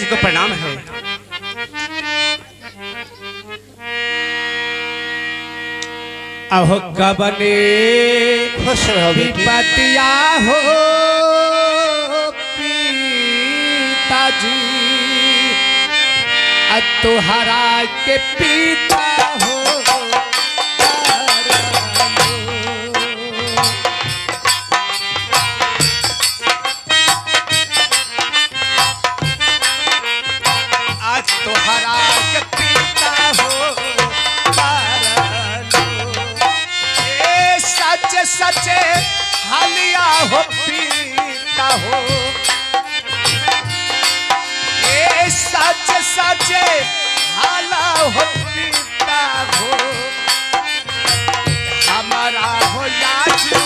पिताजी को प्रणाम है। अहो कबने खुश रहो बेटी। विपतिया हो पिताजी, तुहरा के पिता हो आज तुहरा के पिता हो ए सच सचे हालिया हो पिता हो, ए सच सचे हाला हो पिता हो, हमारा हो याद हो।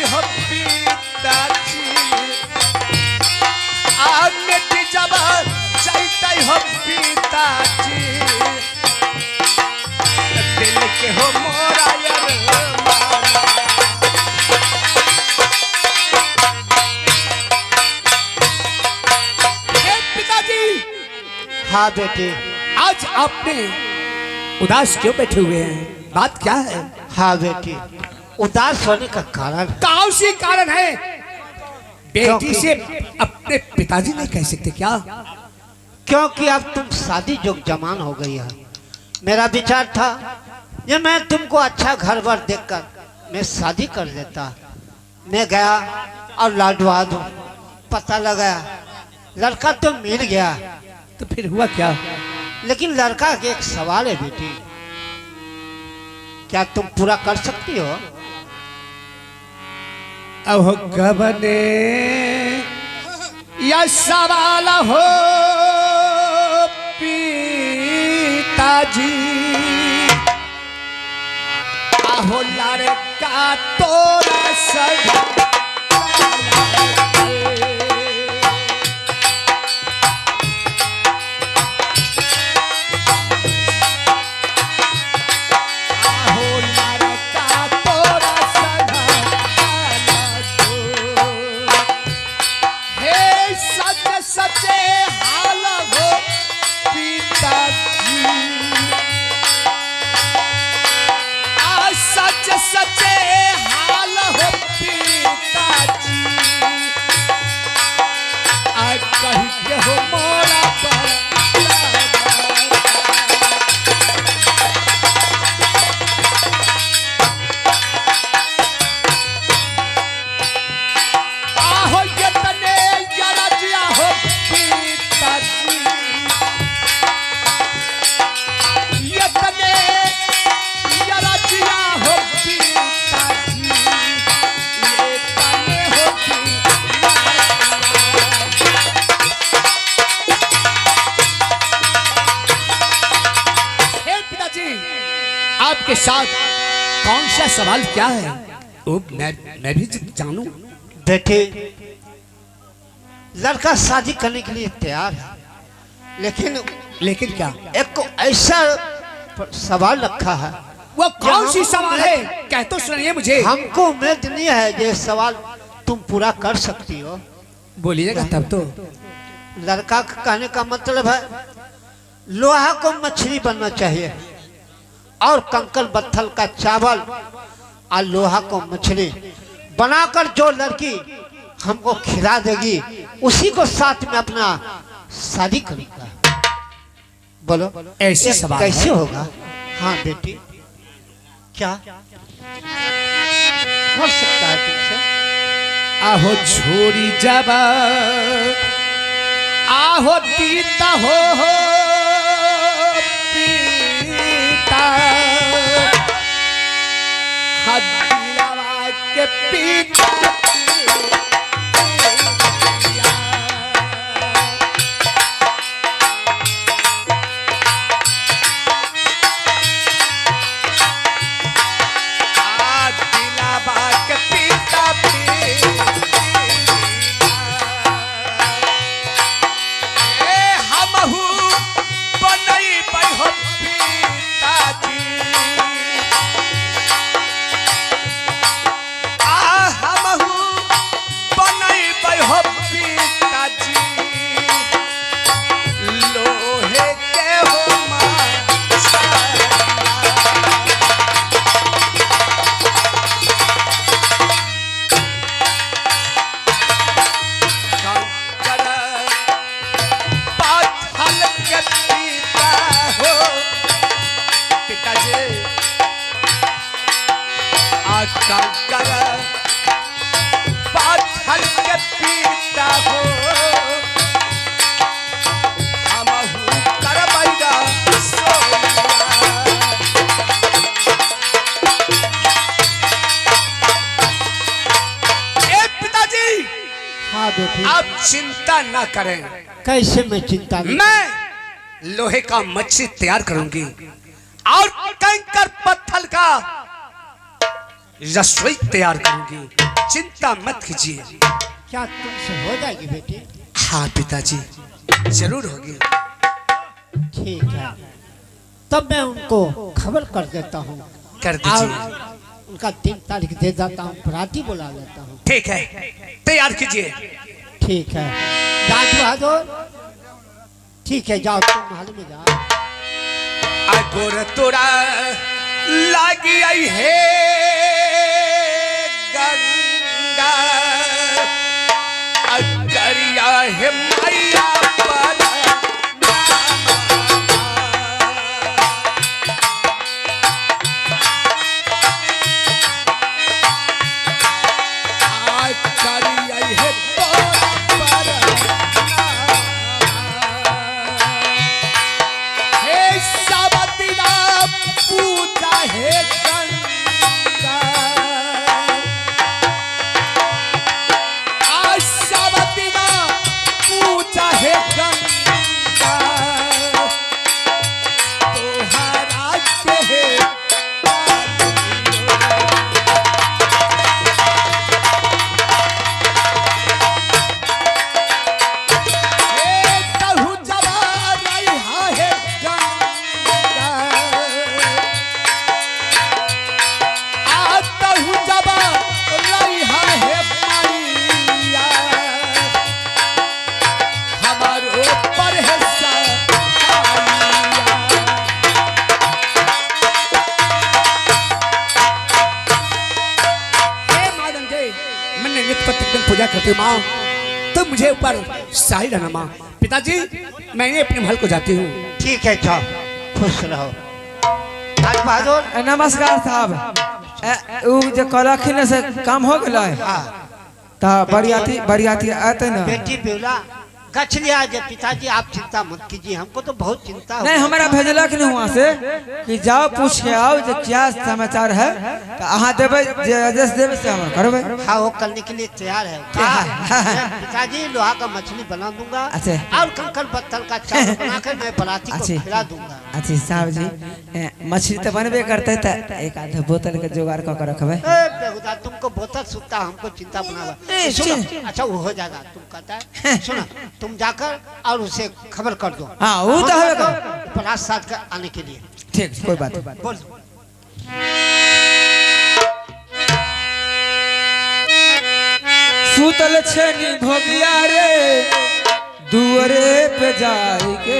हो पिताजी, आ मिट जब चैतै हो पिताजी, दिल के हो मोरा अरमान। हे पिताजी। हाँ बेटी। आज आपने उदास क्यों बैठे हुए हैं, बात क्या है? हाँ बेटी, उदास होने का कारण कौन सी कारण है? बेटी से अपने पिताजी नहीं कह सकते क्या? क्योंकि अब तुम शादी जोग जमान हो गई है। मेरा विचार था ये मैं तुमको अच्छा घर बार देखकर मैं शादी कर लेता। मैं गया और लाडवा दूँ, पता लगाया लड़का तो मिल गया। तो फिर हुआ क्या? लेकिन लड़का के एक सवाल है बेटी, क्या तुम पूरा कर सकती हो? अब गबने या सवाल हो पिताजी, आहो लड़का तोरा सब आहो लड़का तोरा सब हे सच सचे हाल हो पिताजी, आ सच सचे हाल हो पिताजी, आ कही के हो मोरा पर। आहो यतने यरजिया हो पिताजी, यतने यरजिया हो पिताजी, ये तने हो पिताजी। हे पिताजी, आपके साथ कौन सा सवाल क्या है वो मैं भी जानूं। बेटे, लड़का शादी करने के लिए तैयार है, लेकिन लेकिन क्या एक को ऐसा सवाल रखा है। वो कौन सी सवाल है, कह तो सुनिए मुझे। हमको उम्मीद नहीं है ये सवाल तुम पूरा कर सकती हो। बोलिएगा तब तो। लड़का का कहने का मतलब है लोहा को मछली बनना चाहिए और कंकड़ बत्थल का चावल और लोहा को मछली बनाकर जो लड़की हमको खिला देगी उसी को साथ में अपना शादी करूंगा। बोलो ऐसे सवाल कैसे है? होगा? हाँ बेटी, क्या हो सकता है तुमसे? आहो छोरी जब आहो दीता हो पीता, दिलावा के पीता दिलावा के पीता ए हमहू कंकर पाथल के पीता हो हमहू करबै रसोइया। ए पिताजी, हाँ बेटी। आप चिंता ना करें। कैसे मैं चिंता नहीं? मैं लोहे का मच्छी तैयार करूंगी और कंकर पत्थर का रसोई तैयार करूंगी, चिंता मत कीजिए। क्या तुमसे हो जाएगी बेटी? हाँ पिताजी, जरूर होगी। ठीक है, तब मैं उनको खबर कर देता हूँ। कर और दीजिए। उनका 3 तारीख दे देता हूँ, बराती बुला लेता हूँ। ठीक है, तैयार कीजिए। ठीक है राज बहादुर, ठीक है जाओ तुम महल में जाओ। अगोर तोरा लागी आई है गंगा अकरिया है मैया पर। पूजा करती हूँ माँ, तुम मुझे ऊपर शाही रहना माँ। पिताजी मैंने अपने महल को जाती हूँ। ठीक है जाओ, खुश रहो। राज बहादुर नमस्कार साहब। उ जे कहलखिन से काम हो गेलै। हाँ त बरियाती बरियाती आते ना। बेटी बेला गछ लिया जे पिताजी आप चिंता मत कीजिए, हमको तो बहुत चिंता हो। नहीं हमारा भेजलक नहीं वहाँ से कि जाओ पूछ के आओ जो क्या समाचार है, तो अहाँ देबै जे आदेश देबै से हम करबै। हाँ वो करने के लिए तैयार है। मैं पिताजी लोहा का मछली बना दूंगा। अच्छा। और कंकड़ पत्थर का चावल बनाकर मैं बराती को खिला दूंगा। अच्छा साहब जी, मछली तो बनबे करते तो एक आधा बोतल के जुगाड़ कऽ के रखबै। ए बेहुदा, तुमको बोतल सुनता हमको चिंता बनावा। सुनो, अच्छा वो हो जाएगा, तुम कहता है सुनो, तुम जाकर और उसे खबर कर दो। हाँ वो तो है परास साथ कर आने के लिए। ठीक, कोई बात नहीं। बोल। सुतल छेनी भोगिया रे दुअरे पे जाई के,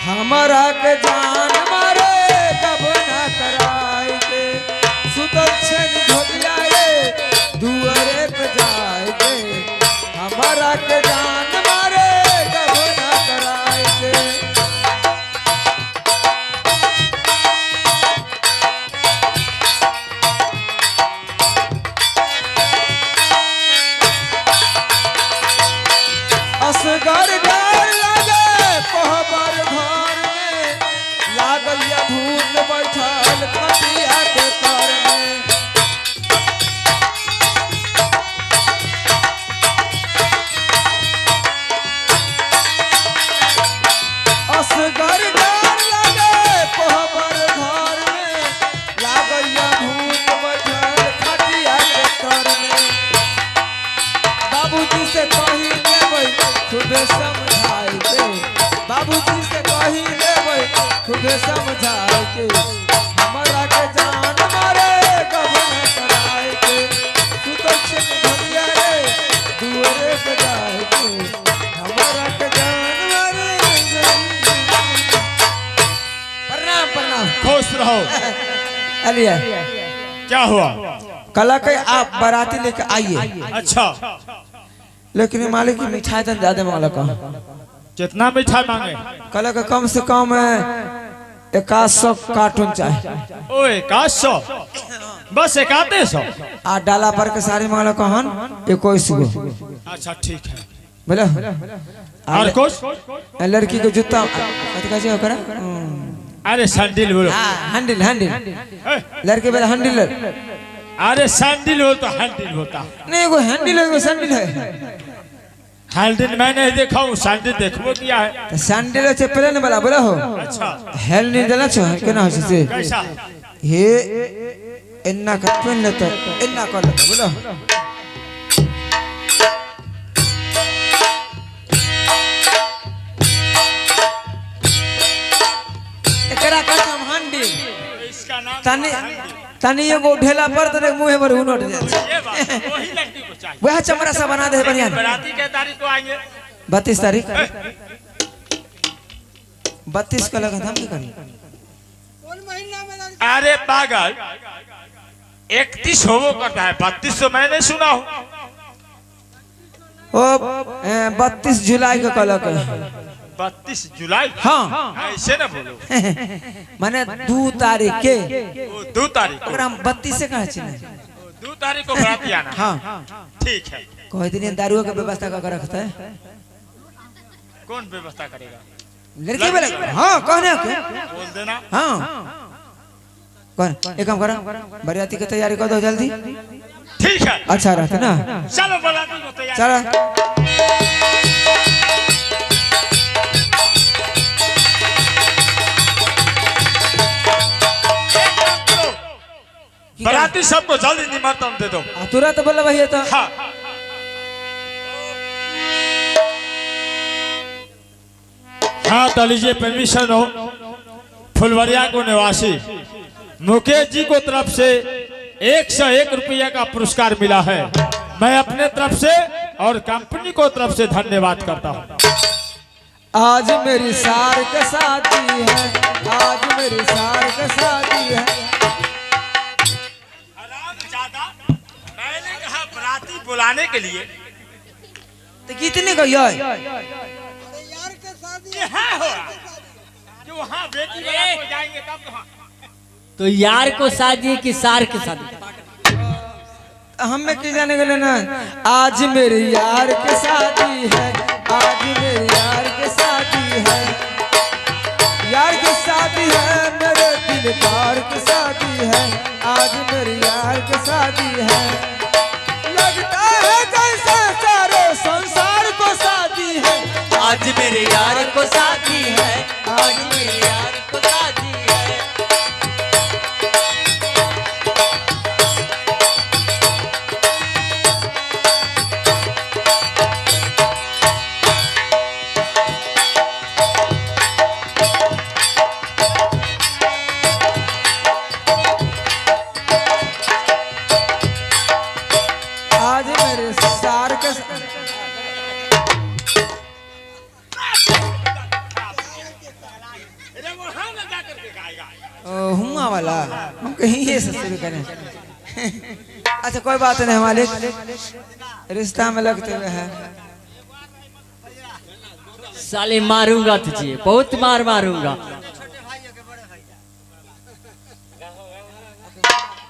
हमारा के जान मारे कब ना कराई के। सुतल छेनी भोगिया रे दुअरे पे जाई के, हमारा के जान मारे कब ना कराई के। असगर डर लगे कोहबर घर में, लागल या भूत बैठल खटिया के तर में। असगर डर लगे कोहबर घर में, लागल या भूत बैठल खटिया के तर में। बाबूजी से कही देबै खूबे समझाई के, बाबूजी से कही देबै खूबे समझाई के, हमरा के जान मारे कब न कराई के। सुतल छेनी भगिया रे दुअरे पे जाई के, हमरा के जान मारे। प्रणाम प्रणाम। खुश रहो। अलिया क्या हुआ? कल के आप बाराती लेके आइए। अच्छा, लेकिन मालिक की मिठाई तो ज्यादा मांगलक। कितना मिठाई मांगे? कल के कम से कम 8100 कार्टून चाहिए। ओ 8100? बस 3100। आ डाला पर के साड़ी मांगल कहन 21 गो। अच्छा ठीक है। बोलो और कुछ? लड़की के जूता कथि कहै छै ओकरा? अरे सैंडल बोलो। हां हैंडल हैंडल, लड़के वाला हैंडल। अरे सैंडल हो तो हैंडल होता नहीं, एगो हैंडल एगो सैंडल है। हैंडल मैं नहीं देखा हूँ, सैंडल देखबो किया है। तो सैंडल छै प्लेन वाला बोलो हो। अच्छा हैंडल देला छो केना होइ छै से? कैसा? हे एन्ना के पेन लेता एन्ना कर लेता बोलो। एकरा कहै हम हैंडल। इसका नाम तनी तनी एगो ढेला पर तने मुंह पर उनट जाय छै। ये बात वही लड़की को चाहिए, वह चमड़ा सा बना दे बढ़िया। बराती के तारीख को आएंगे 32 तारीख, 32 का लगन हम की करी? अरे पागल 31 हो वो करता है, 32 तो मैंने सुना हो। ओ 32 जुलाई के कहलक। 32 जुलाई? हाँ ऐसे ना बोलो। माने 2 तारीख के, 2 तारीख ओकरा हम 32 से कहै छी ने, 2 तारीख को बराती आना। हाँ ठीक है। कह दिन दारू के व्यवस्था कर रखते है। कौन व्यवस्था करेगा? लड़की वाला। हाँ कहने के बोल देना। हाँ कौन एक काम करो, बरियाती की तैयारी कर दो जल्दी। ठीक है अच्छा रहता ना। चलो बराती को तैयारी चलो। बराती सबको जल्दी निमंत्रण दे दो। तुरंत बोला भैया तो। हाँ हाँ तो लीजिए परमिशन हो। फुलवरिया को निवासी मुकेश जी को तरफ से 101 रुपया का पुरस्कार मिला है। मैं अपने तरफ से और कंपनी को तरफ से धन्यवाद करता हूँ। आज मेरी सार का शादी है, आज मेरी सार का शादी है। मैंने कहा बराती बुलाने के लिए तो कितने का यार हो जो वहाँ बेटी को जाएंगे तब कहाँ तो यार को शादी कि सार के शादी हमें की जाने के ना। आज मेरे यार के शादी है, आज मेरे यार के शादी है, यार के शादी है, मेरे दिलदार के शादी है, आज मेरे यार के शादी है। लगता है जैसे सारे संसार को शादी है, आज मेरे यार को शादी है, आज मेरे यार को शादी है। आज मेरे सार के हुआ वाला हम कहीं ये से शुरू करें। अच्छा कोई बात नहीं मालिक, रिश्ता में लगते हुए है। साले मारूंगा तुझे, बहुत मार मारूंगा।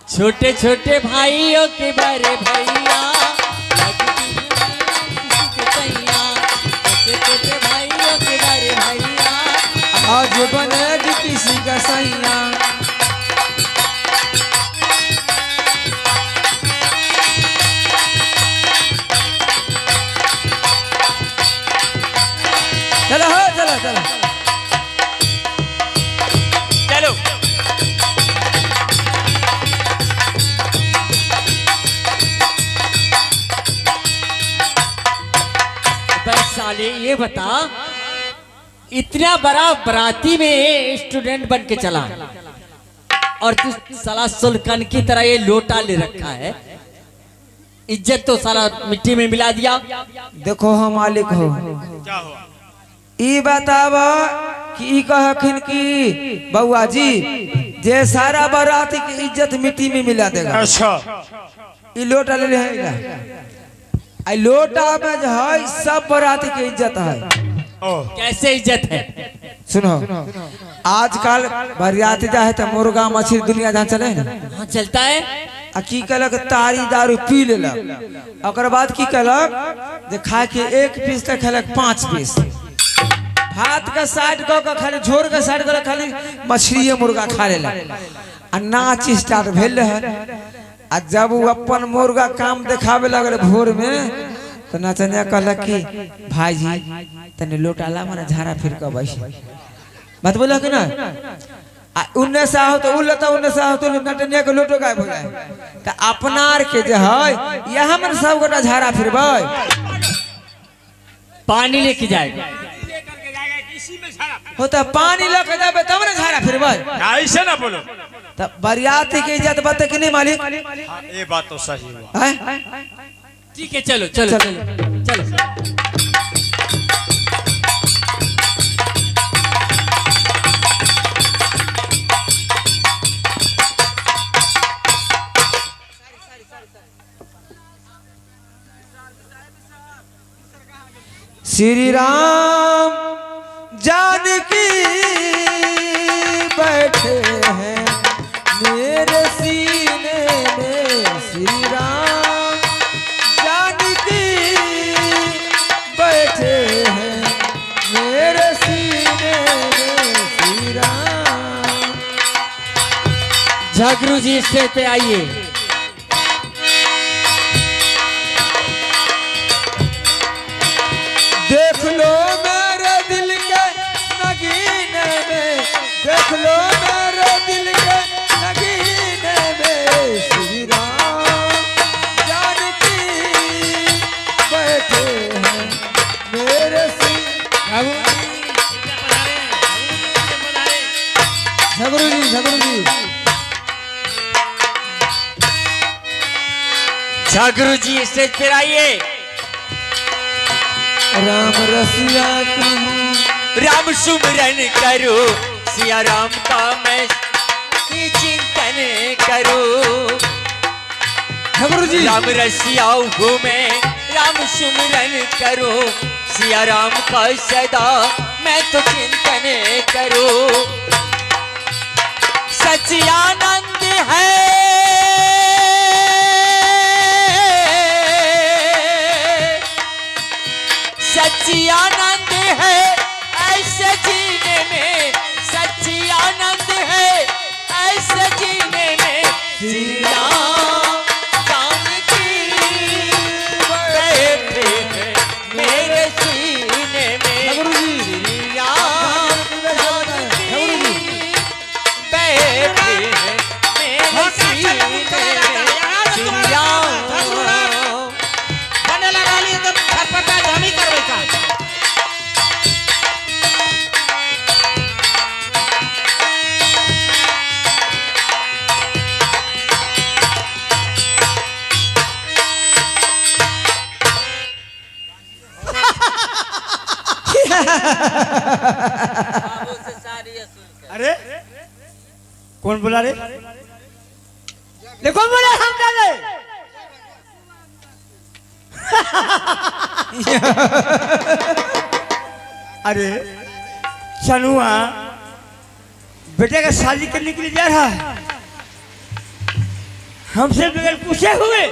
छोटे छोटे भाइयों के बड़े भैया, छोटे छोटे भाइयों के बड़े भैया, आज बनेगी किसी का सैया। चलो हो चलो चलो चलो। बस साले ये बता, इतना बड़ा बराती में स्टूडेंट बन के चला और तू साला सुलकन की तरह ये लोटा ले रखा है, इज्जत तो साला मिट्टी में मिला दिया। देखो हम मालिक हो, क्या हुआ ई बताब कि ई कहखिन कि बउआ जी जे सारा बाराती की इज्जत मिट्टी में मिला देगा। अच्छा ई लोटा ले है, आई लोटा में जो है सब बाराती की इज्जत है। कैसे इज्जत है? सुनो, आजकल बरियाती जा है तो मुर्गा मछली दुनिया जहाँ चले ना। हाँ चलता है। आ की केलक तारी दारू पी लेलक। ओकर बाद की केलक जे खाय के 1 पीस तक खेलक 5 पीस, भात के साइड कऽ के खाली झोर के साइड कऽ के खाली मछलिए मुर्गा खा लेलक आ नाच स्टार्ट भेल रहे। आ जब वो अपन मुर्गा काम देखावे लगल भोर में तो नचनिया कहलक कि भाईजी तने लोटा ला मने झाड़ा फिर के बैस बात बोला कि ना। आ उन्ने से आओ तो उ लेता, उन्ने से आओ तो नटनिया के लोटो गायब हो जाए। तो अपना आर के जे है यहाँ मन सब गोटा झाड़ा फिरबै, पानी लेके जाएगा होता पानी लेके जाबे तब ना झाड़ा फिरबै। ऐसे ना बोलो। तब बरियाती के इज्जत बते कि नहीं मालिक? हाँ, ये बात तो सही हुआ है। ठीक है चलो चलो चलो चलो। श्री राम जानकी बैठे हैं मेरे सीने में, श्री राम जानकी बैठे हैं मेरे सीने में, श्री राम। झगरू जी स्टेज पे आइए। देख लो मेरे दिल के नगीने में, देख लो मेरे दिल के नगीने में, श्री राम जानकी बैठे हैं मेरे सीने। झगरू जी, झगरू जी, झगरू जी स्टेज पे आइए। राम रसिया कहूँ राम सुमरन करो, सिया राम का मैं चिंतन करो। झगरू जी राम रसिया हूँ मैं, राम सुमरन करो, सिया राम का सदा मैं तो चिंतन करो। सचियानंद है सच्ची आनंद है ऐसे जीने में, सच्ची आनंद है ऐसे जीने में, श्री राम जानकी बैठे हैं मेरे सीने में, श्री राम जानकी बैठे हैं मेरे सीने में, श्री राम। अरे कौन बोला रे? देखो बोला हम जाने। अरे चनुआ बेटे का शादी करने के लिए जा रहा है, हमसे बगैर पूछे हुए।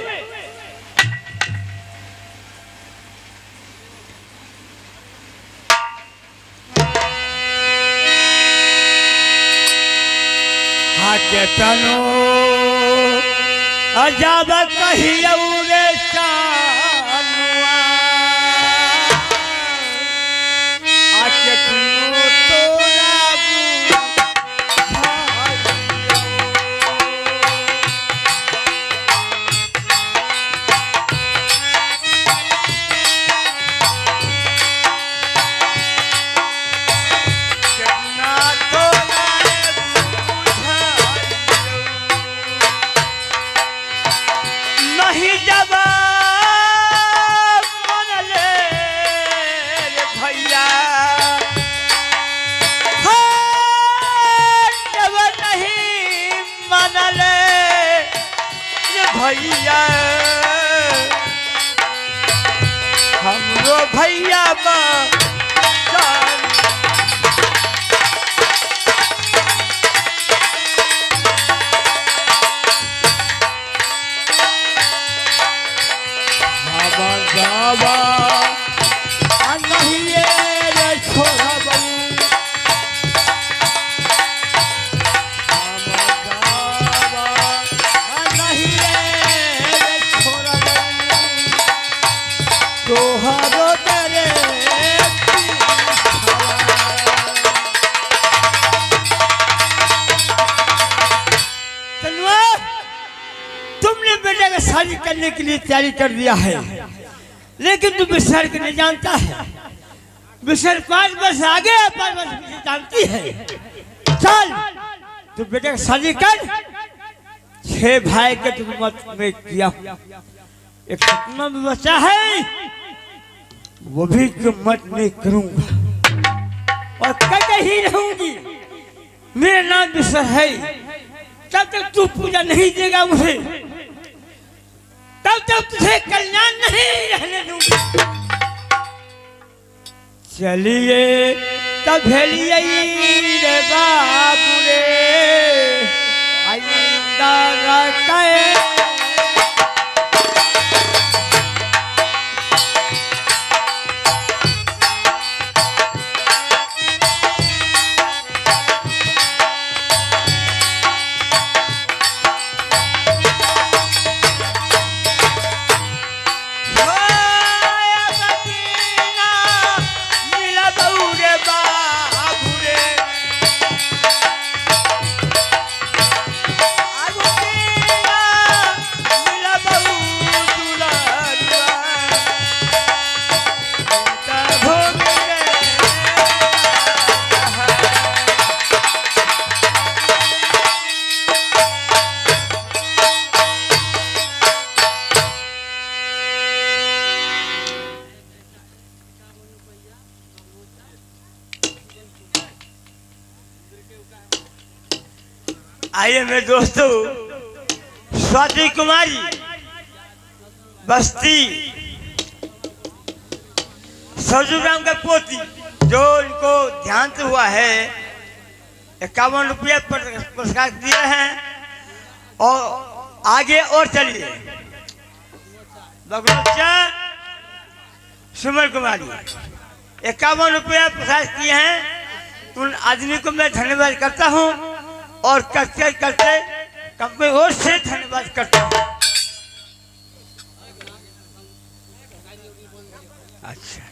केतनो अजब कहियौ रे चानुआ, आ केतनो तोरा भैया, हमरो भैया तुमने बेटे का शादी करने के लिए तैयारी कर दिया है, लेकिन तू बिसर के नहीं जानता है। बिसर 5 वर्ष आगे है, 5 वर्ष पीछे जानती है। चल तू बेटे का शादी कर। 6 भाई के तुम मत में किया, एक सपना भी बचा है, वो भी तुम मत नहीं करूंगा और करके ही रहूंगी। मेरा नाम बिसर है। तब तक तू पूजा नहीं देगा मुझे, तब तक तुझे कल्याण नहीं रहने दूंगी। चलिए तब रे बाबू रे आइए मेरे दोस्तों, स्वाति कुमारी बस्ती सरजूराम का पोती, जो इनको ध्यान से हुआ है, 51 रुपया पुरस्कार दिए हैं। और आगे और चलिए, बगलोचा सुमन कुमारी 51 रुपया पुरस्कार किए हैं। उन आदमी को मैं धन्यवाद करता हूँ और करते करते कंपनी और से धन्यवाद करता हूँ। अच्छा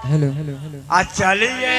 हेलो हेलो हेलो। आज चलिए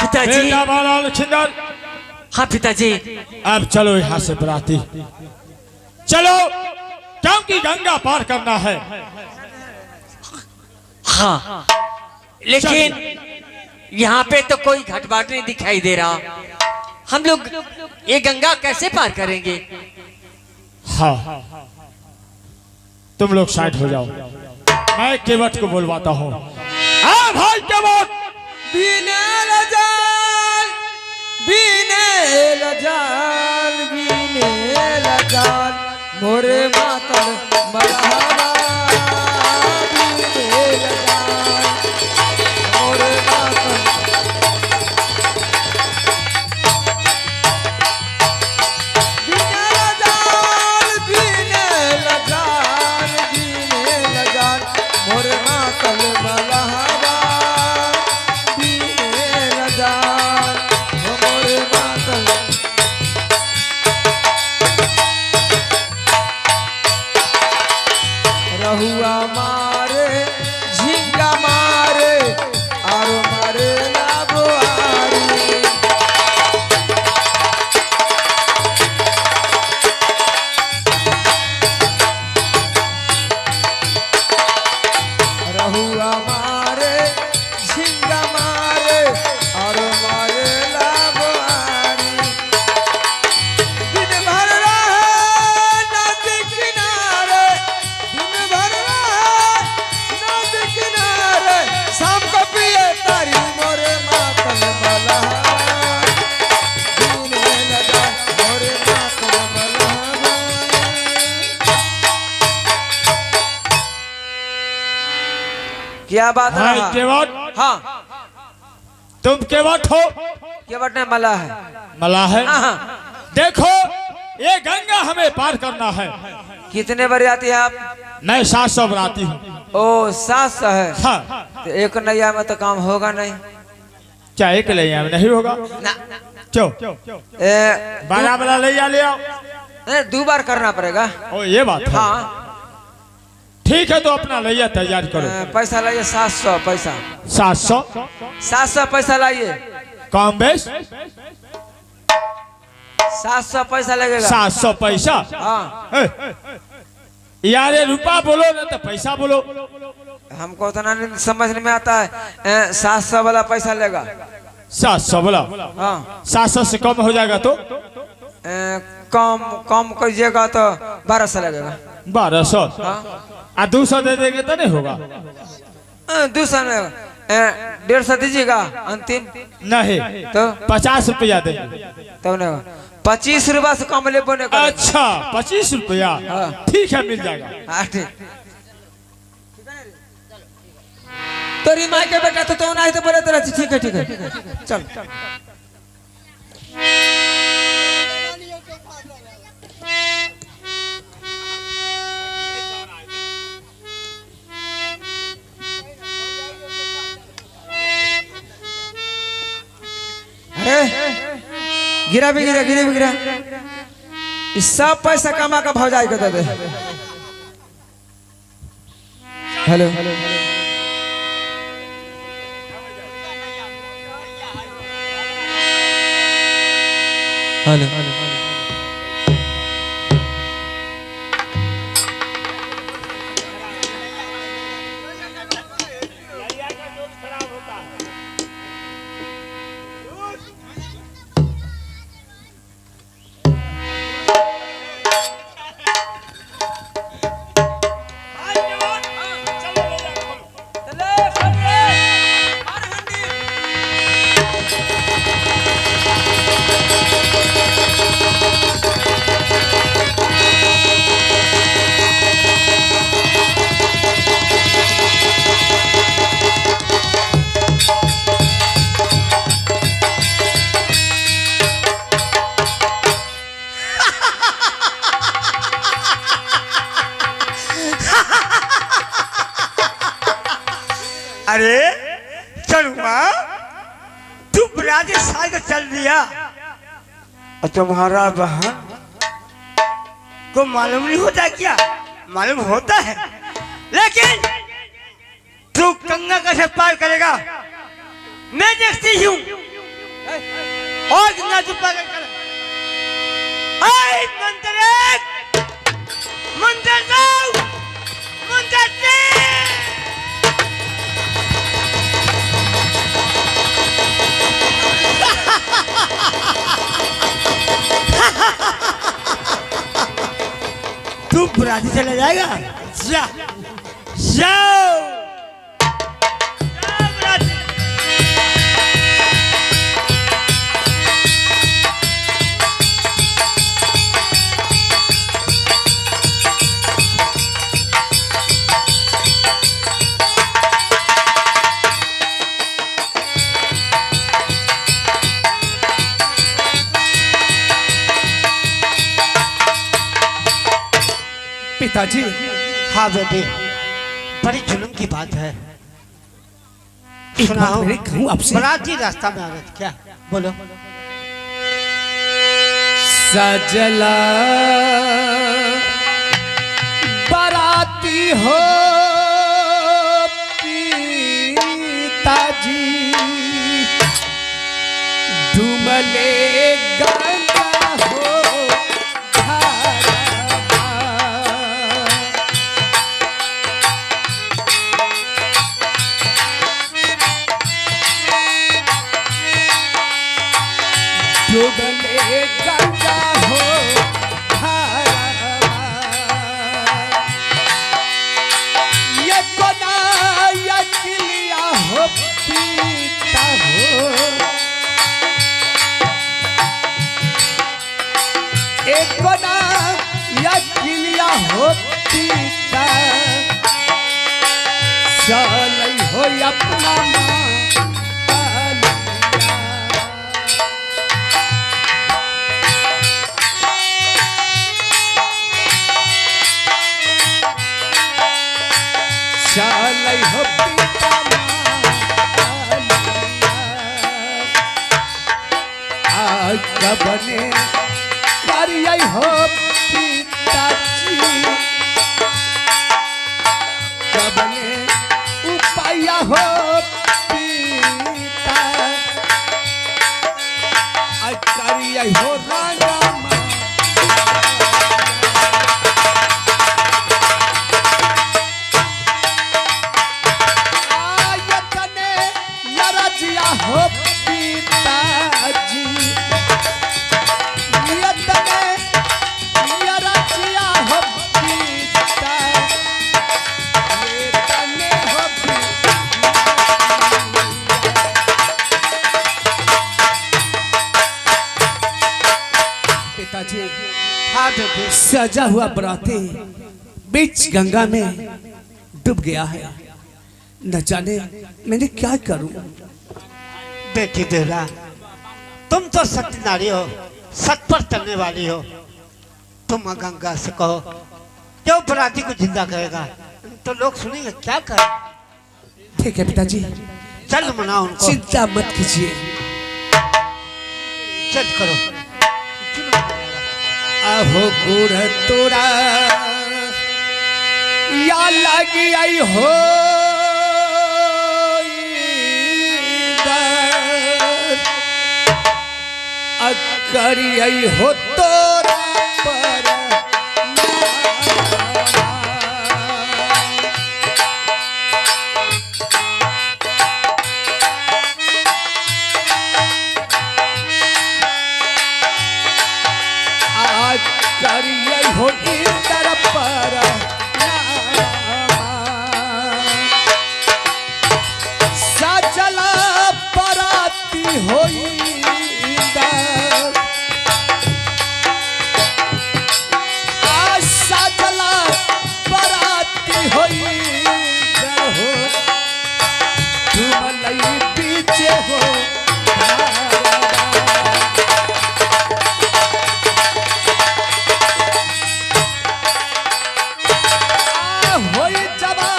पिताजी। हाँ पिताजी। अब चलो यहाँ से बराती चलो, क्योंकि गंगा पार करना है। हाँ, लेकिन यहाँ पे तो कोई घाट नहीं दिखाई दे रहा। हम लोग ये गंगा कैसे पार करेंगे? हाँ, तुम लोग साइड हो जाओ, मैं केवट को बुलवाता हूँ। हाँ भाई केवट। बिना लजाल बिना लजाल बिना लजाल मोरे मातल मरहबा बिना लजाल मोरे मातल। बिना लजाल बिना लजाल बिना लजाल मोरे मातल मरहबा बिना लजाल मोरे मातल। क्या बात भाई रहा? केवट। हाँ। तुम केवट हो? केवट ने मला है। मला है? हाँ, हाँ। देखो ये गंगा हमें पार करना है। कितने बरियाती है आप? मैं 700 बराती हूँ। ओ 700 है। हाँ। तो एक नैया में तो काम होगा नहीं। क्या एक नैया में नहीं होगा? ना। क्यों? बारह वाला ले आ ले आओ। नहीं, 2 बार करना पड़ेगा। ओ ये बात है। हाँ ठीक है, तो अपना लैया तैयार करो। पैसा लाइए 700 पैसा। 700? 700 पैसा लाइए। कम बेस? 700 पैसा लगेगा। 700 पैसा? हाँ। यार ये रुपा बोलो ना तो पैसा बोलो। हमको उतना नहीं समझ में आता है। 700 वाला पैसा लेगा। 700 वाला? हाँ। 700 से कम हो जाएगा तो? कम कम करिएगा तो 1200 लगेगा। 1200? हाँ। आ 200 दे देंगे तो नहीं होगा? 200 नहीं, 150 दीजिएगा अंतिम। नहीं तो 50 रुपया देंगे तब नहीं होगा। 25 रुपया से कम ले बोने का। अच्छा 25 रुपया। हाँ। ठीक है, मिल जाएगा। हाँ ठीक। तेरी माँ के बेटा तो नहीं तो बोले तेरा। ठीक है ठीक है चल। अरे गिरा भी गिरा, गिरा भी गिरा। इस सब पैसा कमा का भौजाई को दे दे। हेलो हेलो अरे चलुआ, तू राजस्थान को चल दिया और तुम्हारा बहन को मालूम नहीं होता क्या? मालूम होता है, लेकिन तू गंगा कैसे पार करेगा मैं देखती हूँ। और गंगा तू पार कर। मंत्र 1, मंत्र 2, मंत्र 3। तू बराती चला जाएगा। जा जाओ बराती। पिताजी। हाँ बेटे, बड़ी जुल्म की बात है। एक बात मैंने कहूँ आपसे। बराती रास्ता में आ गए क्या? बोलो। सजला बराती हो पिताजी, डूबले गंगा हो डूबले गंगा हो धारा। ये कोना यकिलिया हो पीता हो, एक कोना यकिलिया हो पीता। चल हो अपना माँ। चलै हो पिता बने करियै हो पिताजी कबने उपाय हो पिता करियै हो राजा। हो पिताजी यतने यरजिया हो पिता यतने हो पिता। पिताजी हाँ बेटी। सजा हुआ बराती बीच गंगा में डूब गया है, न जाने मैंने क्या करूं। बेटी बेला तुम तो सत्य नारी हो, सत पर चलने वाली हो। तुम गंगा से कहो क्यों बराती को जिंदा करेगा, तो लोग सुनेंगे क्या कर। ठीक है पिताजी, चल मनाओ उनको, चिंता मत कीजिए, चल करो। आहो गुड़ तोरा या लगी आई हो करियै हो तोरा पर आज करियै हो इंद्र पर सजला पराती होई हो। जबा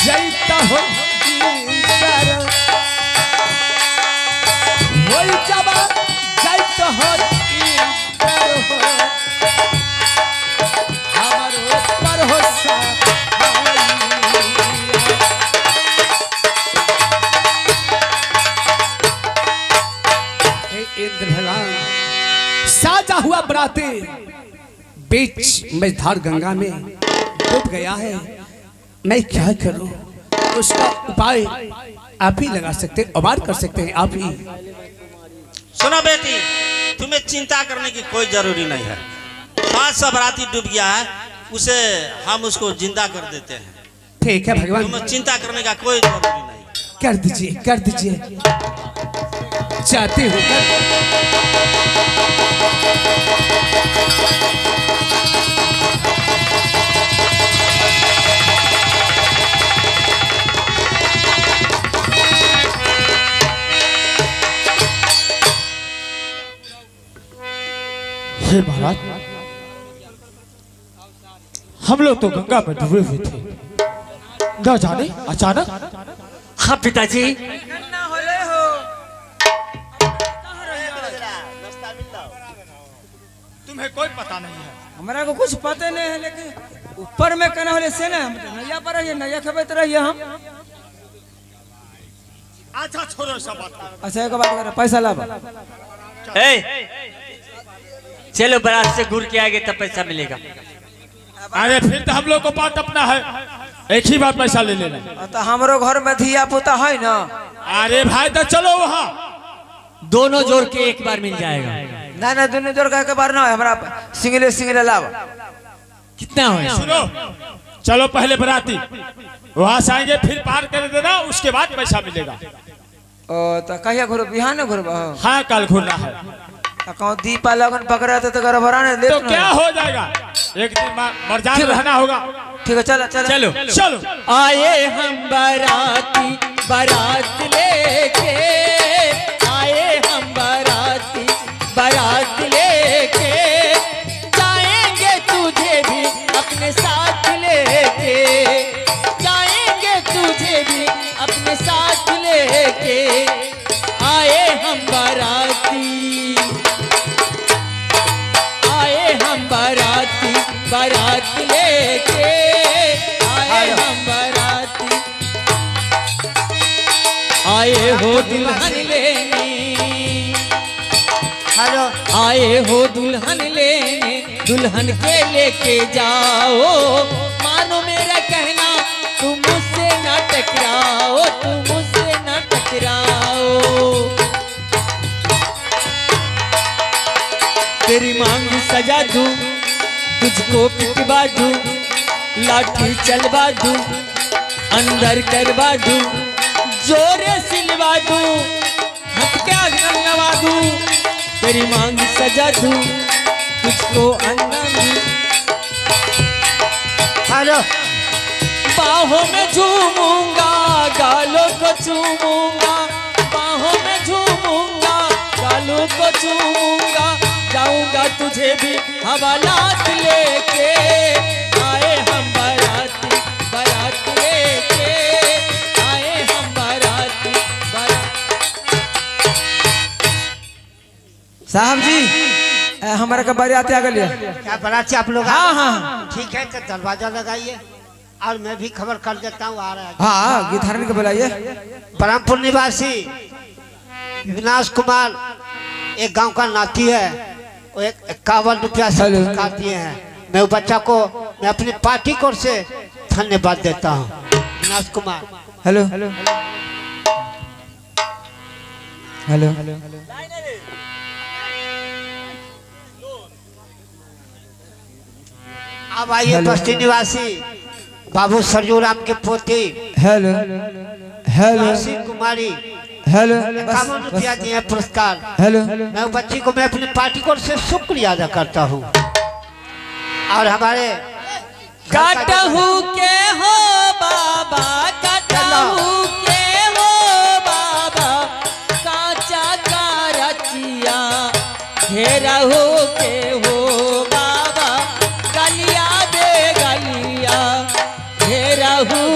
जैता हो जबा जैत हो हमारो पर हो। इंद्र भगवान साजा हुआ बराती बीच मझधार गंगा में डूब गया है, मैं क्या करूं? उसका उपाय आप ही लगा सकते, उबार कर सकते हैं आप ही। सुनो बेटी, तुम्हें चिंता करने की कोई जरूरी नहीं है। 500 बराती डूब गया है, उसे हम उसको जिंदा कर देते हैं। ठीक है भगवान, तुम्हें चिंता करने का कोई जरूरी नहीं। कर दीजिए, कर दीजिए, चाहते हो कर। हे महाराज, हम लोग तो गंगा में डूबे हुए थे, न जाने अचानक। हाँ पिताजी, तुम्हें कोई पता नहीं है। हमारा को कुछ पता नहीं है, लेकिन ऊपर में कना होले से ना हम नैया पर रहिए, नैया खेबत रहिए हम। अच्छा छोड़ो सब बात को। अच्छा एक बात कर, पैसा लाभ। ए चलो बारात से घूर के आएंगे तब पैसा मिलेगा। अरे फिर तो हम लोग को पार टपना है, एक ही बार पैसा ले लेना। तो हमारो घर में धिया पुता है ना। अरे भाई तो चलो वहाँ, दोनों जोड़ के एक बार मिल जाएगा। ना ना, दोनों जोड़ के एक बार ना, हमारा सिंगले सिंगले लाभ। कितना हो? सुनो, चलो पहले बराती वहाँ से आएंगे, फिर पार कर देना, उसके बाद पैसा मिलेगा। ओ तो कहिया घूर, बिहान घूरबा? हाँ कल घूरना है। कहूँ दीपा लगन पकड़ा तो गड़बड़ा ने तो क्या हो जाएगा, एक दिन मरजान रहना होगा। ठीक है, चलो चलो चलो चलो। आए हम बाराती बारात लेके, आए हम बाराती बारात लेके, जाएंगे तुझे भी अपने साथ लेके, जाएंगे तुझे भी अपने साथ लेके, आए हम बाराती, आए हम बाराती बारात लेके, आए हम बाराती, आए हो दुल्हन लेने, हेलो, आए हो दुल्हन लेने, दुल्हन के लेके जाओ, मानो मेरा कहना तुम मुझसे ना टकराओ, तुम मुझसे ना टकराओ, तेरी मांग सजा दूं, तुझको पिटवा दूं, लाठी चलवा दूं, अंदर करवा दूं, जोरे सिलवा दूं, हथ के आंगन नवा दूं, तेरी मांग सजा दूं, तुझको अंदर दूं। हेलो, बाहों में झूमूंगा, गालों को चूमूंगा, बाहों में झूमूंगा, गालों को चूमूंगा, जाऊंगा तुझे भी हवालात लेके, आए हम बाराती बारात लेके, आए हम बाराती बारात। साहब जी, हमारा का बाराती आ गए। क्या बाराती आप लोग? हाँ हाँ ठीक है, तो दरवाजा लगाइए और मैं भी खबर कर देता हूँ, आ रहा है। हाँ, गीतहारन के बुलाइए। बरहमपुर निवासी विनाश कुमार एक गांव का नाती है, वो 51 रुपया से पुरस्कार दिए हैं। मैं वो बच्चा को मैं अपनी पार्टी को से धन्यवाद देता हूँ। Vinash Kumar. Hello hello hello. अब आइए बस्ती निवासी बाबू सरजू राम के पोती हेलो हेलो कुमारी हेलो 51 रुपया दिए पुरस्कार। हेलो, मैं बच्ची को मैं अपनी पार्टी को से शुक्रिया अदा करता हूँ। और हमारे काटहू के हो बाबा, काटहू के हो बाबा, काचा का रचिया घेरहू के हो बाबा, गलिया दे गलिया घेरहू।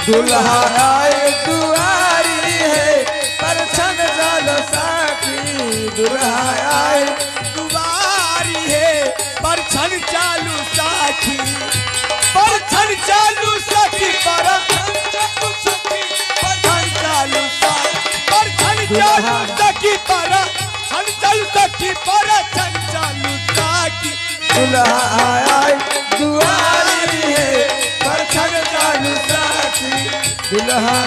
दुल्हा आए दुआरी है पर छन जाल साखी। दुल्हा आए दुआरी है पर छन चालू साखी, पर छन चालू साखी, पर छन चालू साखी, पर छन चालू साखी, पर छन चालू साखी, पर छन चालू साखी, पर छन चालू साखी। दुल्हा आए दुआरी है पर छन चालू चालू साथी दुल्हा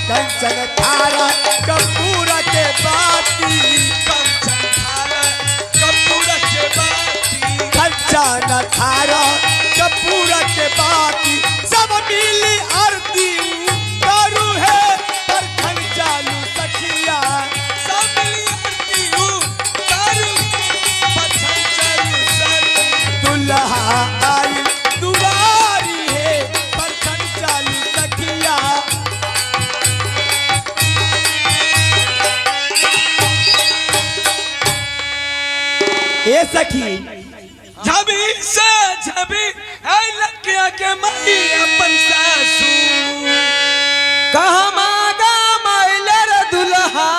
कंचन थारा कपूर के बाती, कंचन थारा कपूर के बाती, सब मिली आरती करू है परखन चालू सखिया। दुल्हा आई दुआरी है परखन चालू सखिया। ए सखी झबी से झबी है लकिया के माई अपन सासू कहाँ मांगा माइले रे दुल्हा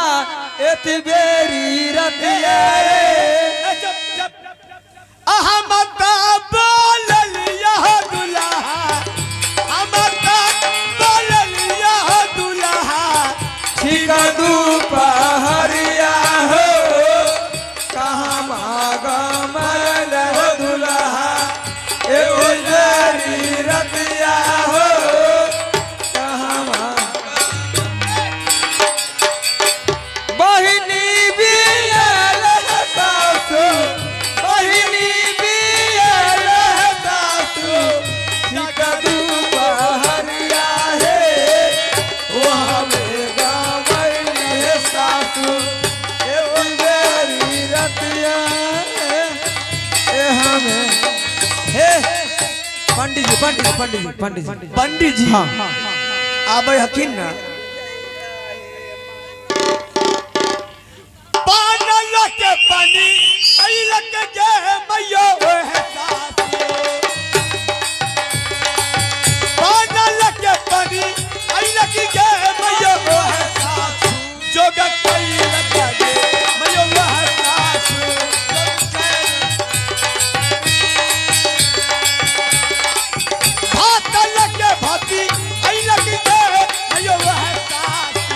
एत बेरी रतिया रे। अहमद बोललिया दुल्हा, अहमद बोललिया दुल्हा, ठीक दुपहरिया हो कहाँ मांगा माइले रे दुल्हा एत बेरी रतिया हो कहाँ मांगा। बहिनी बियल सासू, बहिनी बियल सासू, ठीक दुपहरिया हे वहाँ में गावैली सासू एत बेरी रतिया ए हमें। हे पंडित जी पंडित जी पंडित जी पंडित जी पंडित जी हाँ आबे हथिन ना। पानल के पानी अइलक गे मैयो है सासू, पानल के पानी अइलक गे मैयो है सासू, जोग कैलक गे मैयो है सासू। भात लगे भाती अइलक गे मैयो है सासू।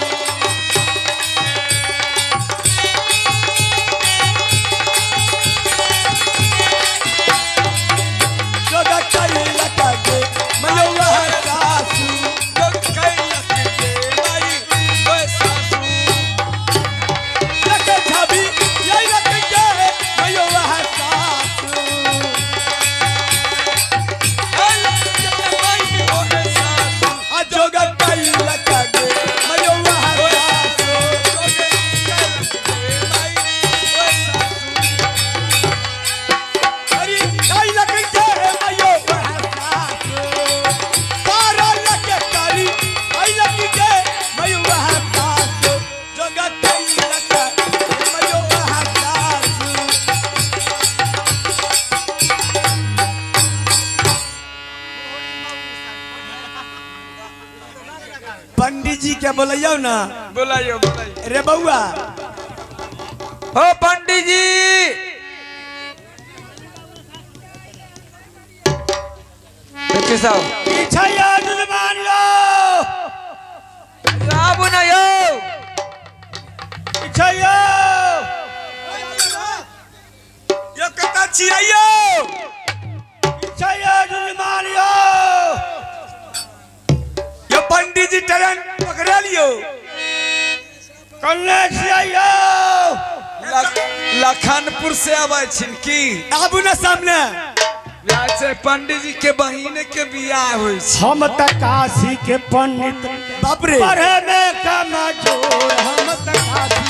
जोग कैलक गे मैयो है सासू, लग छवि अइलक गे मैयो है सासू। जोग कैलक गे मैयो है सासू। अरे कैलक गे मैयो है सासू, तारा लग करी अइलक गे मैयो है सासू, जोग कैलक गे मैयो है सासू। पंडित जी के बोलैयो ना, बोलाइयो बोलाइयो रे बउआ हो पंडित जी। बच्चे साहब पीछे दुश्मन यो, आबू ना यो पीछे यो, यो कता छियै यो पीछे दुश्मन यो, यो पंडित जी ट्रेन पकड़ा लियो कन्ने छियै यो, लखनपुर से आबै छिन की आबू ना सामने। से पंडित जी के बहिन के बियाह होइ छै। हम त काशी के पंडित बाप रे पढ़े में कमजोर, हम त काशी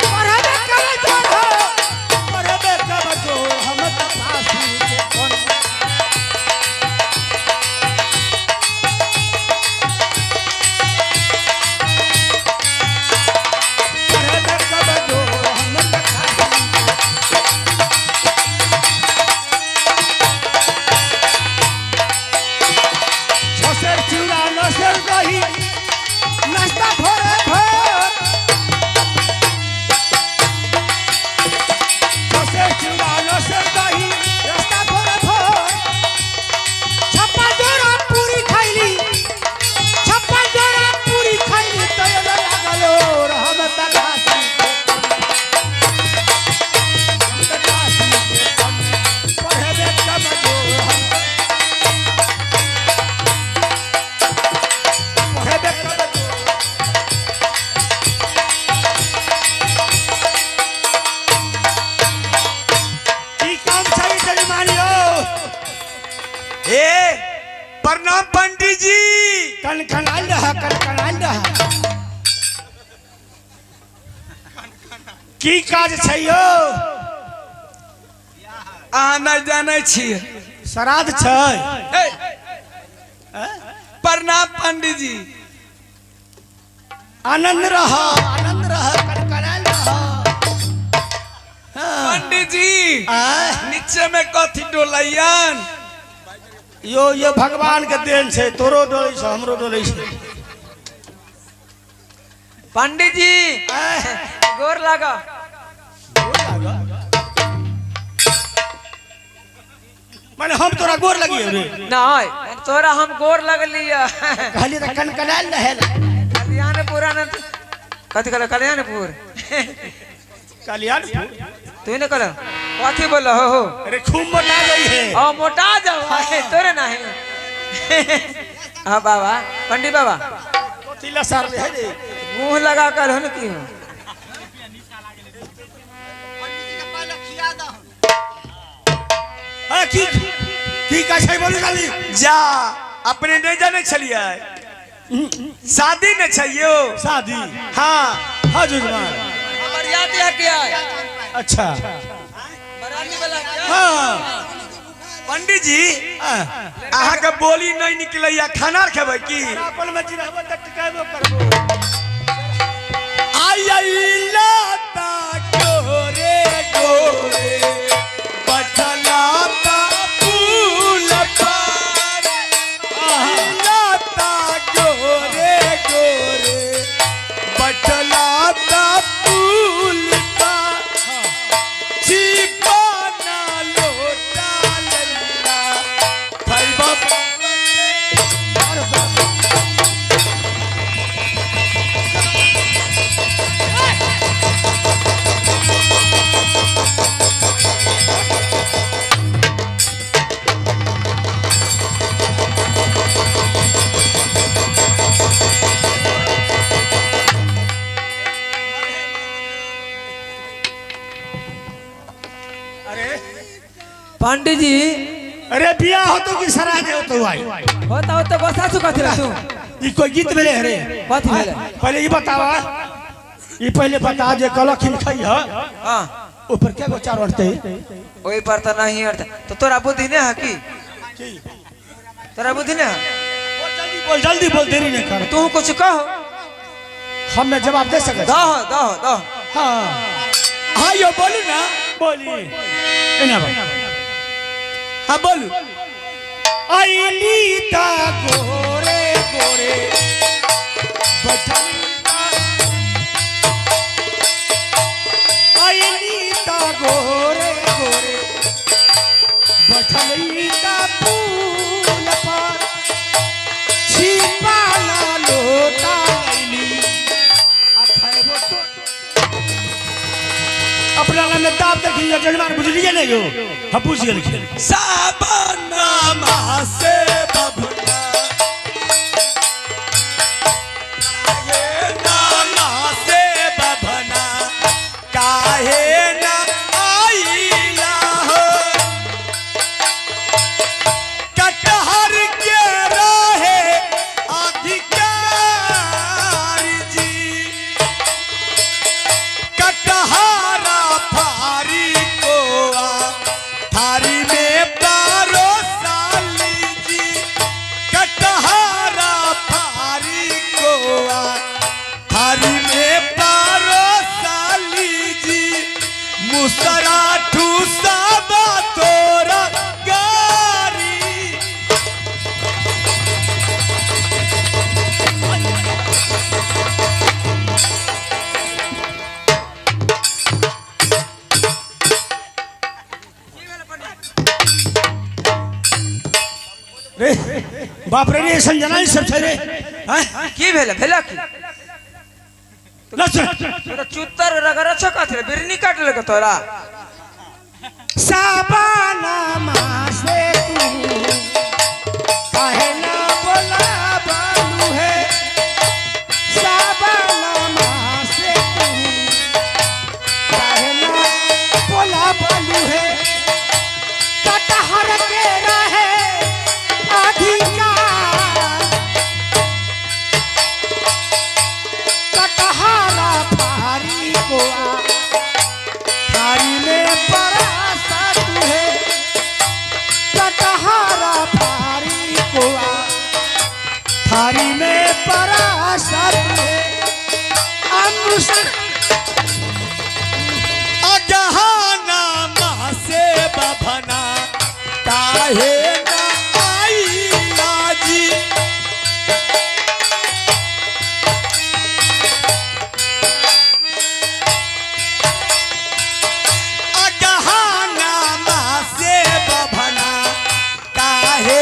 पढ़े में कमजोर हो, पढ़े में कमजोर, हम त काशी के पंडित। पढ़े में कमजोर, हम त काशी के। कनकनाइल रहा, कनकनाइल रहा। की काज छै यौ? अहाँ नहि जानै छियै। श्राद्ध छै। प्रणाम पंडीजी। आनंद रह, आनंद रह, कनकनाइल रह। पंडीजी नीचे में कथी डोलैयन? यो यो भगवान के देन छै, तोरो डोलै छै, हमरो डोलै छै। पंडीजी गोर लागा। माने हम तोरा गोर लगियो रे? नहीं, तोरा हम गोर लगलिया। कहलिए त कनकनाइल रहे। कल्याणपुर आनंद कथी कहल? कल्याणपुर। कल्याणपुर तू ने कहल कथी बोल हो हो? अरे खूब मोटा गई है। ओ मोटा जाओ तोरे नहीं। हां बाबा, पंडित बाबा कथी लसार ले है रे? मुंह लगा कर हन की हो? अरे की की का छै बोलू जल्दी। जा अपने नहीं जाने छलिए शादी ने चाहिए। शादी? हाँ हाँ जुजमान बरियाती है क्या? अच्छा बराती वाला क्या? हाँ पंडित जी अहाँ के बोली नहीं निकलैया, खाना खेबै की? अपन में जिरहबो त टिकाबो करबो। आई आई लाता गोरे गोरे बचलाता फूल पर, लाता गोरे गोरे बचलाता फूल पर, छिपाना लोटा लैला खैबा। पंडित जी अरे बियाह होतो कि सराज होतो भाई? होता होता बसा चुका थी तू। ई कोई गीत भेले रे? कथी भेले? पहले ई बतावा, ई पहले बता जे कलखिन खई ह। हां ऊपर क्या गोचार अड़ते? ओई पर त नहीं अड़ते। तो तोरा बुद्धि ने है की? तोरा बुद्धि ने है? जल्दी बोल, जल्दी बोल, देरी नहीं कर। तू कुछ कहो। हम मैं जवाब दे सके? दहो दहो दहो। हां हां यो बोलू ना। बोली एना भाई। हाँ बोलू। आईली ता गोरे गोरे बचलता, आईली ता गोरे गोरे बचलता फूल पर, छिपाना लोटा लैली आ खैबो तो अपना में दाब देखी जजमान बुझलिए नहीं हो? हम पूछ गेलखिन। साबना मासे बबना काहे ना मासे बबना काहे ना आईला हो, कटहर के रहे अधिकार जी, कटहरा थारी कोआ थारी में पारो साली जी, कटहरा थारी कोआ थारी में पारो साली जी, मुसरा ठूसा तोरा गारी। रे बाप रे रे संजना सब छै रे। हैं की भेल? भेला की? लच तोरा चुतर रगड़ छ कथी रे? बिरनी काट लगे तोरा। साबाना मासे तू काहे ना बोला बालू है, साबाना मासे तू काहे ना बोला बालू है, कटहर के रहे अधिकार, पराशर अनुसर अगहाना माँ से बभना काहे